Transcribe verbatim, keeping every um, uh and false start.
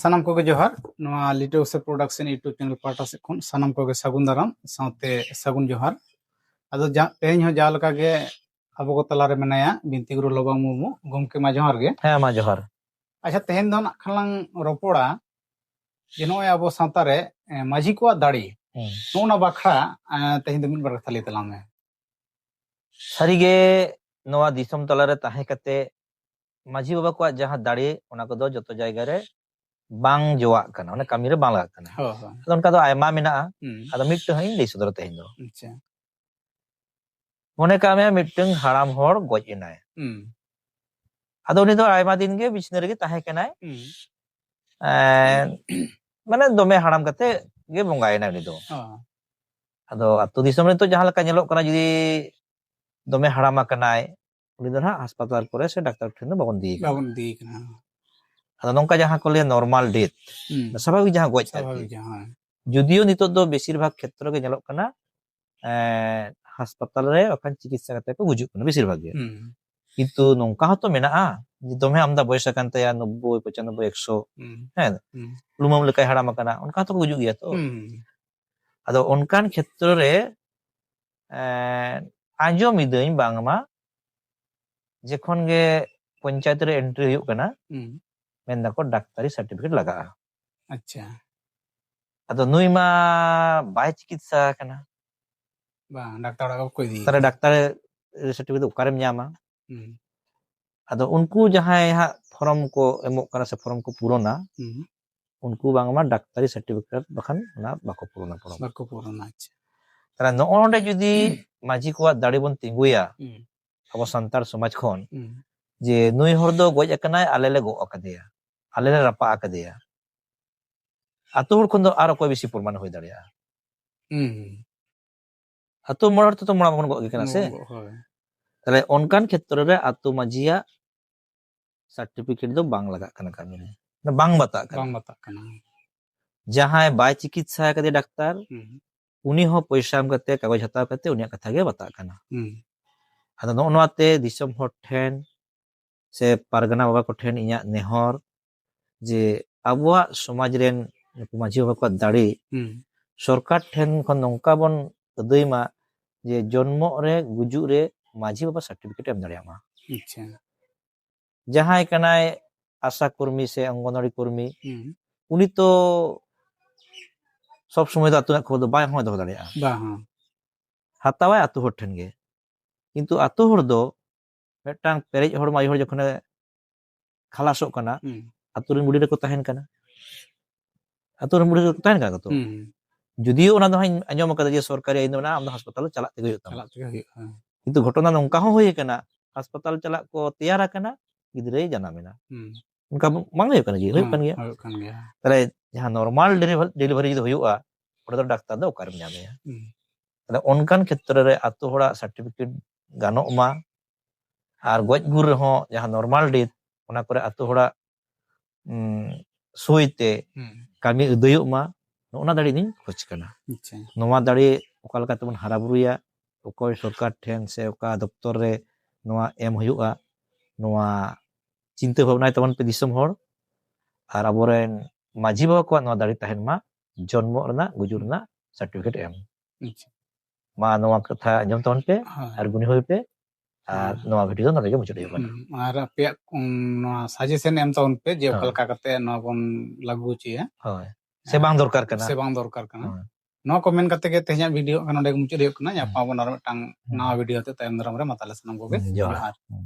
ᱥᱟᱱᱟᱢ ᱠᱚᱜᱮ ᱡᱚᱦᱟᱨ᱾ ᱱᱚᱣᱟ ᱞᱤᱴᱟᱹ ᱩᱥᱟᱹ ᱯᱨᱚᱰᱟᱠᱥᱚᱱ YouTube ᱪᱮᱱᱮᱞ ᱯᱟᱦᱴᱟ ᱥᱮᱫ ᱠᱷᱚᱱ ᱥᱟᱱᱟᱢ ᱠᱚᱜᱮ ᱥᱟᱹᱜᱩᱱ ᱫᱟᱨᱟᱢ ᱥᱟᱶᱛᱮ ᱥᱟᱹᱜᱩᱱ ᱡᱚᱦᱟᱨ᱾ ᱟᱫᱚ ᱡᱟ-, ᱛᱮᱦᱮᱧ ᱦᱚᱸ ᱡᱟᱦᱟᱸ ᱞᱮᱠᱟ ᱜᱮ ᱟᱵᱚ ᱠᱚ ᱛᱟᱞᱟᱨᱮ ᱢᱮᱱᱟᱭᱟ ᱵᱤᱱᱛᱤ ᱜᱩᱨᱩ ᱞᱚᱵᱟ ᱢᱩᱨᱢᱩ᱾ ᱜᱚᱢᱠᱮ, ᱢᱟ ᱡᱚᱦᱟᱨ ᱜᱮ᱾ ᱦᱮᱸ, ᱢᱟ ᱡᱚᱦᱟᱨ᱾ ᱟᱪᱪᱷᱟ, ᱛᱮᱦᱮᱧ ᱫᱚ ᱱᱟᱜ ᱠᱷᱟᱱ ᱞᱟᱝ ᱨᱚᱯᱚᱲᱟ ᱡᱮ ᱱᱚᱜᱼᱚᱭ ᱟᱵᱚ ᱥᱟᱶᱛᱟ ᱨᱮ, ᱮ, ᱢᱟᱹᱡᱷᱤ ᱠᱚᱣᱟᱜ ᱫᱟᱲᱮ, ᱦᱩᱸ᱾ ᱱᱚᱜᱼᱚ ᱱᱟ ᱵᱟᱠᱷᱨᱟ, ᱮ, ᱛᱮᱦᱮᱧ ᱫᱚ ᱢᱤᱫ ᱵᱟᱨ ᱠᱟᱛᱷᱟ ᱞᱟᱹᱭ ᱛᱟᱞᱟᱝ ᱢᱮ᱾ ᱥᱟᱹᱨᱤᱜᱮ ᱱᱚᱣᱟ ᱫᱤᱥᱚᱢ ᱛᱟᱞᱟᱨᱮ ᱛᱟᱦᱮᱸ ᱠᱟᱛᱮ ᱢᱟᱹᱡᱷᱤ ᱵᱟᱵᱟ ᱠᱚᱣᱟᱜ ᱡᱟᱦᱟᱸ ᱫᱟᱲᱮ, ᱚᱱᱟ ᱠᱚᱫᱚ ᱡᱚᱛᱚ ᱡᱟᱭᱜᱟ ᱨᱮ ᱵᱟᱝ ᱡᱚᱣᱟᱜ ᱠᱟᱱᱟ, ᱚᱱᱮ ᱠᱟᱹᱢᱤ ᱨᱮ ᱵᱟᱝ ᱞᱟᱜᱟᱜ ᱠᱟᱱᱟ᱾ ᱦᱳᱭ, ᱦᱳᱭ᱾ ᱟᱫᱚ ᱚᱱᱠᱟ ᱫᱚ ᱟᱭᱢᱟ ᱢᱮᱱᱟᱜᱼᱟ᱾ ᱦᱩᱸ᱾ ᱟᱫᱚ ᱢᱤᱫᱴᱟᱝ ᱦᱟᱸᱜ ᱤᱧ ᱞᱟᱹᱭ ᱥᱚᱫᱚᱨᱟ ᱛᱮᱦᱮᱧ ᱫᱚ᱾ ᱟᱪᱪᱷᱟ᱾ ᱢᱚᱱᱮ ᱠᱟᱜ ᱢᱮ, ᱢᱤᱫᱴᱟᱝ ᱦᱟᱲᱟᱢ ᱦᱚᱲ ᱜᱚᱡ ᱮᱱᱟᱭ᱾ ᱦᱩᱸ᱾ ᱟᱫᱚ ᱩᱱᱤ ᱫᱚ ᱟᱭᱢᱟ ᱫᱤᱱ ᱜᱮ ᱵᱤᱪᱷᱱᱟᱹ ᱨᱮᱜᱮ ᱛᱟᱦᱮᱸ ᱠᱟᱱᱟᱭ᱾ ᱦᱩᱸ᱾ ᱮᱸ, ᱢᱟᱱᱮ, ᱫᱚᱢᱮ ᱦᱟᱲᱟᱢ ᱠᱟᱛᱮ ᱜᱮ ᱵᱚᱸᱜᱟᱭᱮᱱᱟᱭ ᱩᱱᱤ ᱫᱚ᱾ ᱦᱚᱸ᱾ ᱟᱫᱚ ᱟᱹᱛᱩ ᱫᱤᱥᱚᱢ ᱨᱮ ᱱᱤᱛᱚᱜ ᱡᱟᱦᱟᱸ ᱞᱮᱠᱟ ᱧᱮᱞᱚᱜ ᱠᱟᱱᱟ, ᱡᱩᱫᱤ ᱫᱚᱢᱮ ᱦᱟᱲᱟᱢ ᱟᱠᱟᱱᱟᱭ, ᱩᱱᱤ ᱫᱚ ᱱᱟᱦᱟᱜ ᱦᱟᱥᱯᱟᱛᱟᱞ ᱠᱚᱨᱮ ᱥᱮ ᱰᱟᱠᱛᱟᱨ ᱴᱷᱮᱱ ᱫᱚ ᱵᱟᱵᱚᱱ ᱤᱫᱤᱭᱮ ᱠᱟᱱᱟ᱾ ᱵᱟᱵᱚᱱ ᱤᱫᱤᱭᱮ ᱠᱟᱱᱟ᱾ ᱟᱫᱚ ᱱᱚᱝᱠᱟ ᱡᱟᱦᱟᱸ ᱠᱚ ᱞᱟᱹᱭᱟ ᱱᱚᱨᱢᱟᱞ ᱰᱮᱛᱷ, ᱦᱩᱸ᱾ ᱥᱟᱵᱷᱟᱵᱤᱠ ᱡᱟᱦᱟᱸ ᱜᱚᱡ ᱟᱨᱠᱤ᱾ ᱥᱟᱵᱷᱟᱵᱤᱠ ᱡᱟᱦᱟᱸ, ᱦᱳᱭ᱾ ᱡᱩᱫᱤᱭᱳ ᱱᱤᱛᱚᱜ ᱫᱚ ᱵᱮᱥᱤᱨ ᱵᱷᱟᱜᱽ ᱠᱷᱮᱛᱨᱚ ᱜᱮ ᱧᱮᱞᱚᱜ ᱠᱟᱱᱟ, ᱮᱸ, ᱦᱟᱥᱯᱟᱛᱟᱞ ᱨᱮ ᱵᱟᱠᱷᱟᱱ ᱪᱤᱠᱤᱛᱥᱟ ᱠᱟᱛᱮ ᱠᱚ ᱜᱩᱡᱩᱜ ᱠᱟᱱᱟ ᱵᱮᱥᱤᱨ ᱵᱷᱟᱜᱽ ᱜᱮ᱾ ᱦᱩᱸ᱾ ᱠᱤᱱᱛᱩ ᱱᱚᱝᱠᱟ ᱦᱚᱸᱛᱚ ᱢᱮᱱᱟᱜᱼᱟ ᱡᱮ ᱫᱚᱢᱮ ᱟᱢᱫᱟ ᱵᱚᱭᱮᱥ ᱟᱠᱟᱱ ᱛᱟᱭᱟ, ᱱᱚᱵᱵᱳᱭ, ᱯᱚᱸᱪᱟᱱᱚᱵᱵᱳᱭ, ᱮᱠᱥᱚ, ᱦᱩᱸ᱾ ᱦᱮᱸ, ᱦᱩᱸ᱾ ᱞᱩᱢᱟᱹᱝ ᱞᱮᱠᱟᱭ ᱦᱟᱲᱟᱢ ᱟᱠᱟᱱᱟ, ᱚᱱᱠᱟ ᱦᱚᱸᱛᱚ ᱠᱚ ᱜᱩᱡᱩᱜ ᱜᱮᱭᱟ ᱛᱚ᱾ ᱦᱩᱸ᱾ ᱟᱫᱚ ᱚᱱᱠᱟᱱ ᱠᱷᱮᱛᱨᱚ ᱨᱮ, ᱮᱸ, ᱟᱸᱡᱚᱢ ᱤᱫᱟᱹᱧ ᱵᱟᱝᱢᱟ ᱡᱚᱠᱷᱚᱱ ᱜᱮ ᱯᱚᱧᱪᱟᱭᱮᱛ ᱨᱮ ᱮᱱᱴᱨᱤ ᱦᱩᱭᱩᱜ ᱠᱟᱱᱟ, ᱦᱩᱸ᱾ ᱢᱮᱱ ᱫᱟᱠᱚ ᱰᱟᱠᱛᱟᱨᱤ ᱥᱟᱨᱴᱤᱯᱷᱤᱠᱮᱴ ᱞᱟᱜᱟᱜᱼᱟ᱾ ᱟᱪᱪᱷᱟ᱾ ᱟᱫᱚ ᱱᱩᱭ ᱢᱟ ᱵᱟᱭ ᱪᱤᱠᱤᱛᱥᱟ ᱟᱠᱟᱱᱟ᱾ ᱵᱟᱝ, ᱰᱟᱠᱛᱟᱨ ᱚᱲᱟᱜ ᱵᱟᱠᱚ ᱤᱫᱤᱭᱮ ᱛᱟᱦᱞᱮ ᱠᱟᱱᱟ᱾ ᱰᱟᱠᱛᱟᱨ ᱥᱟᱨᱴᱤᱯᱷᱤᱠᱮᱴ ᱫᱚ ᱚᱠᱟᱨᱮᱢ ᱧᱟᱢᱟ? ᱦᱩᱸ᱾ ᱟᱫᱚ ᱩᱱᱠᱩ ᱡᱟᱦᱟᱸᱭ ᱦᱟᱸᱜ ᱯᱷᱚᱨᱚᱢ ᱠᱚ ᱮᱢᱚᱜ ᱠᱟᱱᱟ ᱥᱮ ᱯᱷᱚᱨᱚᱢ ᱠᱚ ᱯᱩᱨᱚᱱᱟ, ᱦᱩᱸ᱾ ᱩᱱᱠᱩ ᱵᱟᱝᱢᱟ ᱰᱟᱠᱛᱟᱨᱤ ᱥᱟᱨᱴᱤᱯᱷᱤᱠᱮᱴ ᱵᱟᱠᱷᱟᱱ ᱚᱱᱟ ᱵᱟᱠᱚ ᱯᱩᱨᱚᱱᱟ ᱯᱷᱚᱨᱚᱢ᱾ ᱵᱟᱠᱚ ᱯᱩᱨᱚᱱᱟ, ᱟᱪᱪᱷᱟ᱾ ᱛᱟᱦᱞᱮ ᱱᱚᱜᱼᱚ ᱱᱚᱰᱮ ᱡᱩᱫᱤ ᱢᱟᱹᱡᱷᱤ ᱠᱚᱣᱟᱜ ᱫᱟᱲᱮ ᱵᱚᱱ ᱛᱤᱸᱜᱩᱭᱟ, ᱦᱩᱸ᱾ ᱟᱵᱚ ᱥᱟᱱᱛᱟᱲ ᱥᱚᱢᱟᱡᱽ ᱠᱷᱚᱱ, ᱦᱩᱸ᱾ ᱡᱮ ᱱᱩᱭ ᱦᱚᱲ ᱫᱚ ᱜᱚᱡ ᱟᱠᱟᱱᱟᱭ, ᱟᱞᱮ ᱞᱮ ᱜᱚᱜ ᱟᱠᱟᱫᱮᱭᱟ, ᱟᱞᱮ ᱞᱮ ᱨᱟᱯᱟᱜ ᱟᱠᱟᱫᱮᱭᱟ, ᱟᱛᱳ ᱦᱚᱲ ᱠᱷᱚᱱ ᱫᱚ ᱟᱨ ᱚᱠᱚᱭ ᱵᱮᱥᱤ ᱯᱨᱚᱢᱟᱱ ᱦᱩᱭ ᱫᱟᱲᱮᱭᱟᱜᱼᱟ? ᱦᱩᱸ᱾ ᱟᱛᱳ ᱢᱚᱬᱮ ᱦᱚᱲ ᱛᱮᱫᱚ ᱢᱚᱬᱮ ᱵᱚᱱ ᱜᱚᱜ ᱜᱮ ᱠᱟᱱᱟ ᱥᱮ? ᱦᱳᱭ᱾ ᱛᱟᱦᱞᱮ ᱚᱱᱠᱟᱱ ᱠᱷᱮᱛᱨᱚ ᱨᱮ ᱟᱛᱳ ᱢᱟᱹᱡᱷᱤᱭᱟᱜ ᱥᱟᱨᱴᱤᱯᱷᱤᱠᱮᱴ ᱫᱚ ᱵᱟᱝ ᱞᱟᱜᱟᱜ ᱠᱟᱱᱟ ᱠᱟᱹᱢᱤ ᱨᱮ, ᱵᱟᱝ ᱵᱟᱛᱟᱜ ᱠᱟᱱᱟ᱾ ᱵᱟᱝ ᱵᱟᱛᱟᱜ ᱠᱟᱱᱟ᱾ ᱡᱟᱦᱟᱸᱭ ᱵᱟᱭ ᱪᱤᱠᱤᱛᱥᱟ ᱟᱠᱟᱫᱮ ᱰᱟᱠᱛᱟᱨ, ᱦᱩᱸ᱾ ᱩᱱᱤ ᱦᱚᱸ ᱯᱚᱭᱥᱟ ᱮᱢ ᱠᱟᱛᱮ, ᱠᱟᱜᱚᱡᱽ ᱦᱟᱛᱟᱣ ᱠᱟᱛᱮ ᱩᱱᱤᱭᱟᱜ ᱠᱟᱛᱷᱟ ᱜᱮ ᱵᱟᱛᱟᱜ ᱠᱟᱱᱟ᱾ ᱦᱩᱸ᱾ ᱟᱫᱚ ᱱᱚᱜᱼᱚ ᱱᱚᱣᱟ ᱛᱮ ᱫᱤᱥᱚᱢ ᱦᱚᱲ ᱴᱷᱮᱱ ᱥᱮ ᱯᱟᱨᱜᱟᱱᱟ ᱵᱟᱵᱟ ᱠᱚᱴᱷᱮᱱ ᱤᱧᱟᱹᱜ ᱱᱮᱦᱚᱨ ᱡᱮ ᱟᱵᱚᱣᱟᱜ ᱥᱚᱢᱟᱡᱽ ᱨᱮᱱ ᱱᱩᱠᱩ ᱢᱟᱹᱡᱷᱤ ᱵᱟᱵᱟ ᱠᱚᱣᱟᱜ ᱫᱟᱲᱮ ᱦᱩᱸ᱾ ᱥᱚᱨᱠᱟᱨ ᱴᱷᱮᱱ ᱠᱷᱚᱱ ᱱᱚᱝᱠᱟ ᱵᱚᱱ ᱟᱹᱫᱟᱹᱭ ᱢᱟ ᱡᱮ ᱡᱚᱱᱢᱚᱜ ᱨᱮ, ᱜᱩᱡᱩᱜ ᱨᱮ ᱢᱟᱹᱡᱷᱤ ᱵᱟᱵᱟ ᱥᱟᱨᱴᱤᱯᱷᱤᱠᱮᱴ ᱮᱢ ᱫᱟᱲᱮᱭᱟᱜ ᱢᱟ᱾ ᱟᱪᱪᱷᱟ᱾ ᱡᱟᱦᱟᱸᱭ ᱠᱟᱱᱟᱭ ᱟᱥᱟ ᱠᱚᱨᱢᱤ ᱥᱮ ᱚᱝᱜᱚᱱᱣᱟᱲᱤ ᱠᱚᱨᱢᱤ, ᱦᱩᱸ᱾ ᱩᱱᱤ ᱛᱚ ᱥᱚᱵ ᱥᱚᱢᱚᱭ ᱫᱚ ᱟᱹᱛᱩ ᱨᱮᱱᱟᱜ ᱠᱷᱚᱵᱚᱨ ᱫᱚ ᱵᱟᱭ ᱦᱚᱸᱭ ᱫᱚᱦᱚ ᱫᱟᱲᱮᱭᱟᱜᱼᱟ᱾ ᱵᱟᱝ, ᱦᱚᱸ᱾ ᱦᱟᱛᱟᱣᱟᱭ ᱟᱹᱛᱩ ᱦᱚᱲ ᱴᱷᱮᱱ ᱜᱮ, ᱠᱤᱱᱛᱩ ᱟᱹᱛᱩ ᱦᱚᱲ ᱫᱚ ᱢᱤᱫᱴᱟᱝ ᱯᱮᱨᱮᱡ ᱦᱚᱲ ᱢᱟᱹᱭ ᱦᱚᱲ ᱡᱚᱠᱷᱚᱱᱮ ᱠᱷᱟᱞᱟᱥᱚᱜ ᱠᱟᱱᱟ, ᱦᱩᱸ᱾ ᱟᱹᱛᱩ ᱨᱮᱱ ᱵᱩᱰᱷᱤ ᱨᱮᱠᱚ ᱛᱟᱦᱮᱱ ᱠᱟᱱᱟ, ᱟᱹᱛᱩ ᱨᱮᱱ ᱵᱩᱰᱷᱤ ᱨᱮᱠᱚ ᱛᱟᱦᱮᱱ ᱠᱟᱱᱟ ᱠᱚ ᱛᱚ᱾ ᱦᱩᱸ᱾ ᱡᱩᱫᱤᱭᱳ ᱚᱱᱟ ᱫᱚ ᱦᱟᱸᱜ ᱤᱧ ᱟᱸᱡᱚᱢ ᱟᱠᱟᱫᱟ ᱡᱮ ᱥᱚᱨᱠᱟᱨᱤ ᱟᱹᱭᱤᱱ ᱫᱚ ᱢᱮᱱᱟᱜᱼᱟ, ᱟᱢ ᱫᱚ ᱦᱟᱥᱯᱟᱛᱟᱞ ᱫᱚ ᱪᱟᱞᱟᱜ ᱛᱮᱜᱮ ᱦᱩᱭᱩᱜ ᱛᱟᱢᱟ᱾ ᱪᱟᱞᱟᱜ ᱛᱮᱜᱮ ᱦᱩᱭᱩᱜᱼᱟ᱾ ᱠᱤᱱᱛᱩ ᱜᱷᱚᱴᱚᱱᱟ ᱱᱚᱝᱠᱟ ᱦᱚᱸ ᱦᱩᱭ ᱟᱠᱟᱱᱟ, ᱦᱟᱥᱯᱟᱛᱟᱞ ᱪᱟᱞᱟᱜ ᱠᱚ ᱛᱮᱭᱟᱨ ᱟᱠᱟᱱᱟ, ᱜᱤᱫᱽᱨᱟᱹᱭ ᱡᱟᱱᱟᱢ ᱮᱱᱟ᱾ ᱦᱩᱸ᱾ ᱚᱱᱠᱟ ᱵᱟᱝ ᱦᱩᱭᱩᱜ ᱠᱟᱱᱟ ᱡᱮ? ᱦᱩᱭᱩᱜ ᱠᱟᱱ ᱜᱮᱭᱟ᱾ ᱦᱩᱭᱩᱜ ᱠᱟᱱ ᱜᱮᱭᱟ᱾ ᱛᱟᱦᱞᱮ ᱡᱟᱦᱟᱸ ᱱᱚᱨᱢᱟᱞ ᱰᱮᱞᱤᱵᱷᱟᱨᱤ ᱡᱩᱫᱤ ᱦᱩᱭᱩᱜᱼᱟ, ᱚᱸᱰᱮ ᱫᱚ ᱰᱟᱠᱛᱟᱨ ᱫᱚ ᱚᱠᱟᱨᱮᱢ ᱧᱟᱢᱮᱭᱟ? ᱦᱩᱸ᱾ ᱛᱟᱦᱞᱮ ᱚᱱᱠᱟᱱ ᱠᱷᱮᱛᱨᱮ ᱨᱮ ᱟᱹᱛᱩ ᱦᱚᱲᱟᱜ ᱥᱟᱨᱴᱤᱯᱷᱤᱠᱮᱴ ᱜᱟᱱᱚᱜ ᱢᱟ, ᱟᱨ ᱜᱚᱡ ᱜᱩᱨ ᱨᱮᱦᱚᱸ ᱡᱟᱦᱟᱸ ᱱᱚᱨᱢᱟᱞ ᱰᱮᱛᱷ, ᱚᱱᱟ ᱠᱚᱨᱮ ᱟᱹᱛᱩ ᱦᱚᱲᱟᱜ, ᱩᱸ, ᱥᱳᱭ ᱛᱮ ᱦᱩᱸ᱾ ᱠᱟᱹᱢᱤ ᱟᱹᱫᱟᱹᱭᱚᱜ ᱢᱟ, ᱱᱚᱜᱼᱚ ᱱᱟ ᱫᱟᱲᱮ ᱤᱧ ᱠᱷᱚᱡᱽ ᱠᱟᱱᱟ᱾ ᱟᱪᱪᱷᱟ᱾ ᱱᱚᱣᱟ ᱫᱟᱲᱮ ᱚᱠᱟ ᱞᱮᱠᱟ ᱛᱮᱵᱚᱱ ᱦᱟᱨᱟ ᱵᱩᱨᱩᱭᱟ, ᱚᱠᱚᱭ ᱥᱚᱨᱠᱟᱨ ᱴᱷᱮᱱ ᱥᱮ ᱚᱠᱟ ᱫᱚᱯᱛᱚᱨ ᱨᱮ ᱱᱚᱣᱟ ᱮᱢ ᱦᱩᱭᱩᱜᱼᱟ, ᱱᱚᱣᱟ ᱪᱤᱱᱛᱟᱹ ᱵᱷᱟᱵᱽᱱᱟᱭ ᱛᱟᱵᱚᱱ ᱯᱮ ᱫᱤᱥᱚᱢ ᱦᱚᱲ, ᱟᱨ ᱟᱵᱚᱨᱮᱱ ᱢᱟᱹᱡᱷᱤ ᱵᱟᱵᱟ ᱠᱚᱣᱟᱜ ᱱᱚᱣᱟ ᱫᱟᱲᱮ ᱛᱟᱦᱮᱱ ᱢᱟ ᱡᱚᱱᱢᱚᱜ ᱨᱮᱱᱟᱜ, ᱜᱩᱡᱩᱜ ᱨᱮᱱᱟᱜ ᱥᱟᱨᱴᱤᱯᱷᱤᱠᱮᱴ ᱮᱢ᱾ ᱟᱪᱪᱷᱟ᱾ ᱢᱟ ᱱᱚᱣᱟ ᱠᱟᱛᱷᱟ ᱟᱸᱡᱚᱢ ᱛᱟᱵᱚᱱ ᱯᱮ ᱦᱳᱭ᱾ ᱟᱨ ᱜᱩᱱᱤ ᱦᱩᱭ ᱯᱮ, ᱟᱨ ᱦᱳᱭ᱾ ᱱᱚᱣᱟ ᱵᱷᱤᱰᱤᱭᱳ ᱫᱚ ᱱᱚᱰᱮ ᱜᱮ ᱢᱩᱪᱟᱹᱫ ᱦᱩᱭᱩᱜ ᱠᱟᱱᱟ᱾ ᱦᱩᱸ, ᱟᱨ ᱟᱯᱮᱭᱟᱜ, ᱩᱸ, ᱱᱚᱣᱟ ᱥᱟᱡᱮᱥᱚᱱ ᱮᱢ ᱛᱟᱵᱚᱱ ᱯᱮ ᱡᱮ ᱚᱠᱟ ᱦᱳᱭ᱾ ᱞᱮᱠᱟ ᱠᱟᱛᱮ ᱱᱚᱣᱟ ᱵᱚᱱ ᱞᱟᱹᱜᱩ ᱦᱚᱪᱚᱭᱟ᱾ ᱦᱳᱭ᱾ ᱥᱮ ᱵᱟᱝ ᱫᱚᱨᱠᱟᱨ ᱠᱟᱱᱟ᱾ ᱥᱮ ᱵᱟᱝ ᱫᱚᱨᱠᱟᱨ ᱠᱟᱱᱟ᱾ ᱦᱳᱭ᱾ ᱱᱚᱣᱟ ᱠᱚ ᱢᱮᱱ ᱠᱟᱛᱮ ᱜᱮ ᱛᱮᱦᱮᱧᱟᱜ ᱵᱷᱤᱰᱤᱭᱳ ᱠᱷᱟᱱ ᱱᱚᱰᱮ ᱜᱮ ᱢᱩᱪᱟᱹᱫ ᱦᱩᱭᱩᱜ ᱠᱟᱱᱟ᱾ ᱦᱩᱸ᱾ ᱧᱟᱯᱟᱢ ᱟᱵᱚᱱ ᱟᱨ ᱢᱤᱫᱴᱟᱝ ᱦᱩᱸ᱾ ᱱᱟᱣᱟ ᱵᱷᱤᱰᱤᱭᱳ ᱛᱮ ᱛᱟᱭᱚᱢ ᱫᱟᱨᱟᱢ ᱨᱮ᱾ ᱢᱟ ᱛᱟᱦᱞᱮ ᱥᱟᱱᱟᱢ ᱠᱚᱜᱮ ᱦᱩᱸ, ᱡᱚᱦᱟᱨ᱾ ᱡᱚᱦᱟᱨ᱾ ᱦᱩᱸ᱾